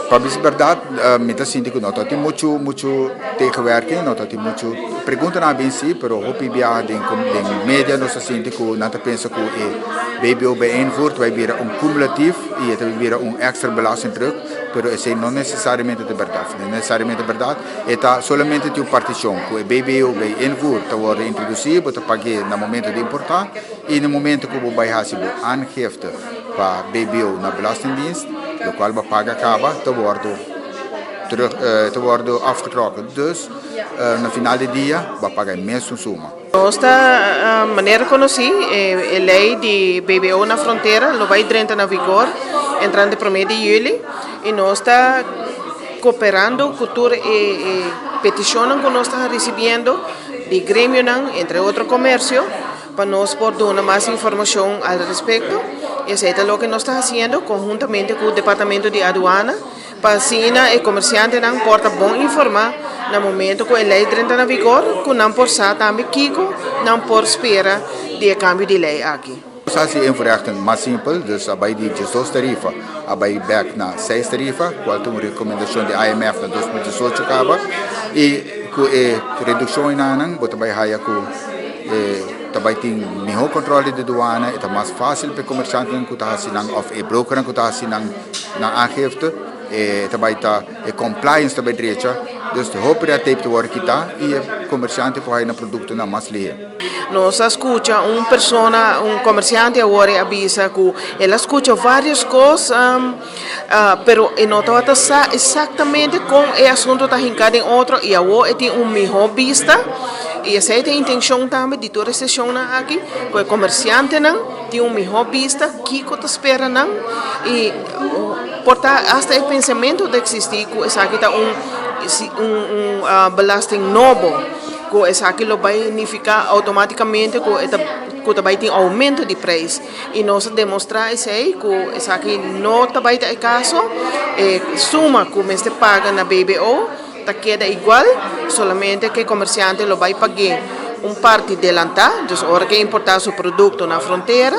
Pa bisa berdad, mi ta sinti cu no ta tin mucho mucho tegenwerking, no ta tin mucho preguntanan a bin si, pero hopi biaha den den media nos ta sinti cu nan ta pensa cu e BBO bij invoer ta bay bira un cumulatief y e ta bay bira un extra belastingdruk, pero esey no necesariamente ta berdad. No necesariamente berdad, e ta solamente tin un particion cu e BBO bij invoer ta wordo introduci, bo ta pag'e na momento di importa y na momento cu bo bay haci bo aangifte pa BBO na Belastingdienst, locual bo a paga caba, ta wordo terug, ta wordo afgetrokken. Dus, na final di dia, bo a paga e mesun suma. Nos ta manera conoci, e ley di BBO na frontera lo bay drenta na vigor entrante prome di juli y nos ta cooperando cu tur e peticionnan cu nos ta ricibiendo di gremionan, entre otro comercio, pa nos por duna mas informacion al respecto. Y esey ta loke nos ta haciendo conhuntamente cu Departamento di Aduana pa asina e comerciantenan por ta bon informa na momento cu e ley drenta na vigor cu nan por sa tambe kico nan por spera di e cambio di ley aki. Nos a haci invoerrechten mas simpel, dus a bay di 12 tarifa a bay bek na seis tarifa, cual ta un recomendacion di IMF na 2018 caba, y cu e reduccion enanan bo ta bay haya cu e ta bay tin miho control di douane, e ta mas facil pa e comerciantenan cu ta haci nan of e brokernan cu ta haci nan nan aangifte, e ta bay ta e compliance ta bay drecha, dus hopi red tape ta worde kita y e comerciante por haya nan productonan mas lihe. Nos a scucha un persona, un comerciante awor a bisa cu el a scucha varios cos, pero e no tabata sa exactamente con e asunto ta hinca den otro y awor e tin un miho bista y esey ta e intencion tambe di tur e sesionnan aki, cu e comerciantenan tin un miho bista kico ta spera nan y por ta hasta e pensamento ta existi cu esaki ta un un belasting nobo. Ku esaki lo bai nifiká outomátikamente ku e ta ku ta bai tin oumento di preis. I nos a demostrá esei ku esaki no ta bai ta e kaso. E suma ku mester paga na BBO ta keda igual, solamente ku e komersiante lo bai pag'é un parti delantá, dus ora ku e importá su produkto na frontera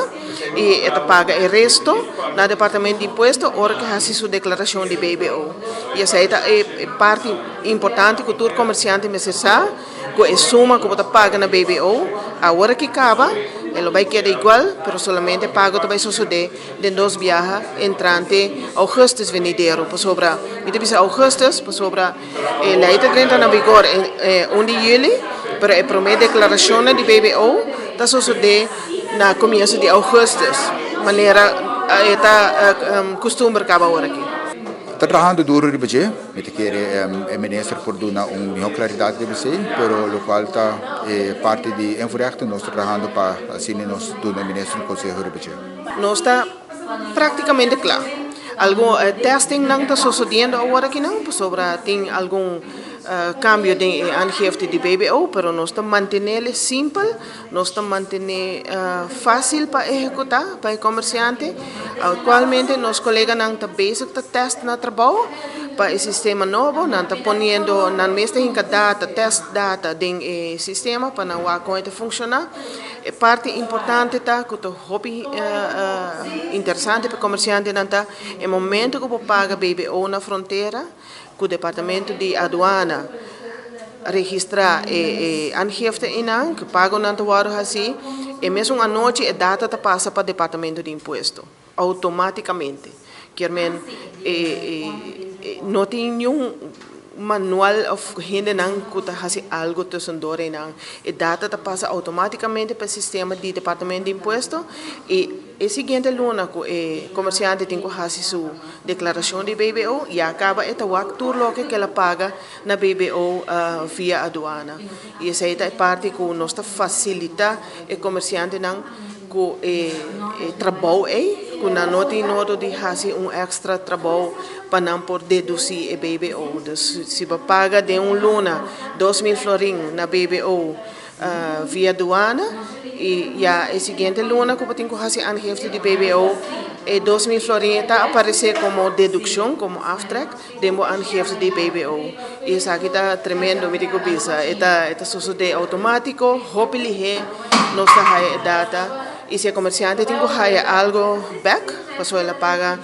i e ta paga e resto na departamento di impuesto ora ku e hasi su deklarashon di BBO. I esei ta e parti Importante ku tur komersiante mester sa ku e suma ku bo ta paga na BBO awor aki kaba e lo bai keda igual pero solamente e pago ta bai sosode den dos biaha entrante augustus venidero pasobra mi ta bisa augustus pasobra e lei ta drenta na vigor un di juli pero e prome deklarashonnan di BBO ta sosode na komienso di augustus manera e ta kustumber kaba awor aki. Ta trahando duro riba dje. Mi ta kere e minister por duna un mihó klaridat riba esei, pero lokual ta e parti di invoerrechten nos ta trahando pa asina nos duna e minister un konseho riba dje. Nos ta práktikamente kla. Algun testingnan ta sosodiendo awor akinan pasobra tin algun kambio den e aangifte di BBO, pero nos ta mantenele simpel. Nos ta mantené fásil pa ehekutá pa e komersiante. Aktualmente nos koleganan ta bezig ta tèst na trabou pa e sistema nobo. Nan ta poniendo nan mes ta hinka data, tèst data den e sistema pa nan wak kon e ta funshoná. E parti importante ta ku ta hopi interesante pa e komersiantenan ta e momento ku bo paga BBO na frontera, ku Departamento di Aduana registrá e aangifte einan, ku pagonan ta wòrdu hasí, e mesun anochi e data ta pasa pa Departamento di Impuesto outomátikamente. Kier men no tin niun manual òf hendenan ku ta hasi algu tusendor einan. E data ta pasa outomátikamente pa e sistema di Departamento di Impuesto i. E siguiente luna ku e komersiante tin ku hasi su deklarashon di BBO, ya kaba e ta wak tur loke ku el a paga na BBO via aduana. I esei ta e parti ku nos ta fasilitá e komersiantenan ku e trabou ei, ku nan no tin nodo di hasi un èkstra trabou pa nan por dedusí e BBO. Dus si bo paga den un luna 2000 florin na BBO, Via duana y ya e siguiente luna cu bo tin cu haci aangifte di BBO e 2000 florin ta aparece como deduccion, como aftrek den bo aangifte di BBO. Y esaki ta tremendo mi tin cu bisa, e ta e ta sosode automatico, hopi lihe nos ta haya e data y si e comerciante tin cu haya algo bek pasobra el a paga.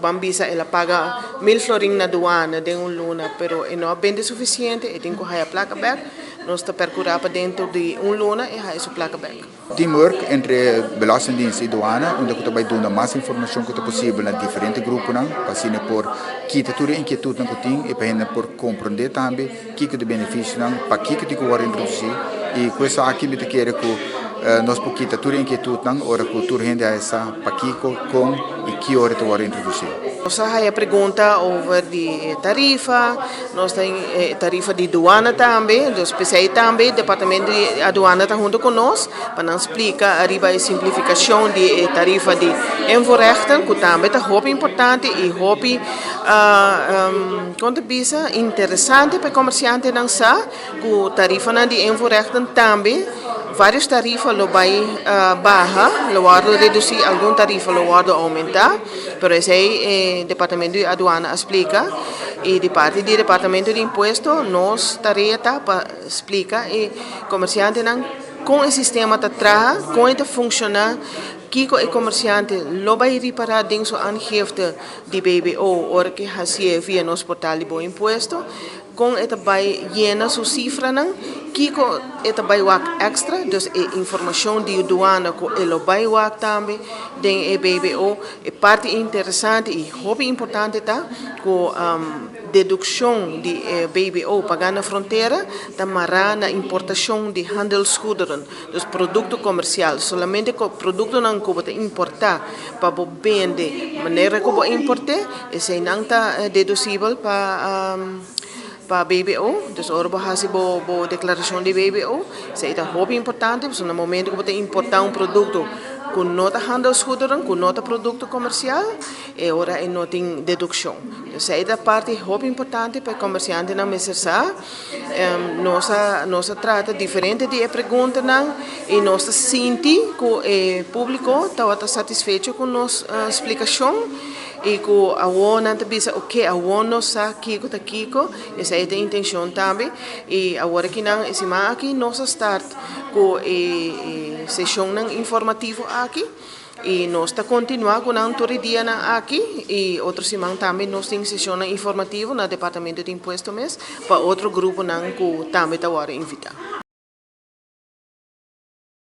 Ban bisa el a paga 1000 florin na duana den un luna, pero e no a bende suficiente, e tin cu haya placa bek, nos ta percura pa dentro di un luna e haya su placa bek. Teamwork entre Belastingdienst y Douane, unda cu ta bay duna mas informacion cu ta posibel na diferente gruponan, pa asina por kita tur e inquietudnan cu tin y pa hende por comprende tambe kico di beneficionan, pakico tin cu worde introduci y cu esaki mi ta kere cu nos por kita tur e inquietudnan ora cu tur hende a sa pakico, con y ki ora ta worde introduci. Nos a haya pregunta over di tarifa, nos ta tarifa di douane tambe, dus p'esey tambe Departamento di Aduana ta hunto cu nos pa nan splica ariba e simplificacion di e tarifa di invoerrechten cu tambe ta hopi importante y hopi, con ta bisa, interesante pa e comerciantenan sa cu tarifanan di invoerrechten tambe, varios tarifa lo bay baha, lo wordo reduci, algun tarifa lo wordo aumenta, pero esey e Departamento di Aduana a splica y di parti di Departamento di Impuesto nos tarea ta pa splica e comerciantenan con e sistema ta traha, con e ta funciona, kico e comerciante lo bay ripara den su aangifte di BBO ora cu hacié via nos portal di Bo Impuesto, con e ta bay yena su cifranan, kico e ta bay wak extra, dus e informacion di douane cu e lo bay wak tambe den e BBO. E parti interesante y hopi importante ta cu deduccion di e BBO paga na frontera ta mara na importacion di handelsgoederen, dus producto comercial. Solamente productonan cu bo ta importa pa bo bende manera cu bo importe, eseinan ta deducibel pa BBO. Dus ora bo haci bo declaracion di BBO, esei ta hopi importante, pasobra na momento cu bo ta importa un producto cu no ta handelsgoederen, cu no ta producto comercial, e ora e no tin deduccion. Dus esei ta parti hopi importante pa e comerciantenan mester sa. Nos a trata diferente di e preguntanan y nos ta sinti cu e publico tabata satisfecho cu nos splicacion y cu awor nan ta bisa ok, awor nos sa kico ta kico, esey ta e intencion tambe y awor akinan e siman aki nos a start cu e sesionnan informativo aki y nos ta continua cu nan tur e dianan aki y otro siman tambe nos tin sesionnan informativo na Departamento di Impuesto mes pa otro gruponan cu tambe ta worde invita.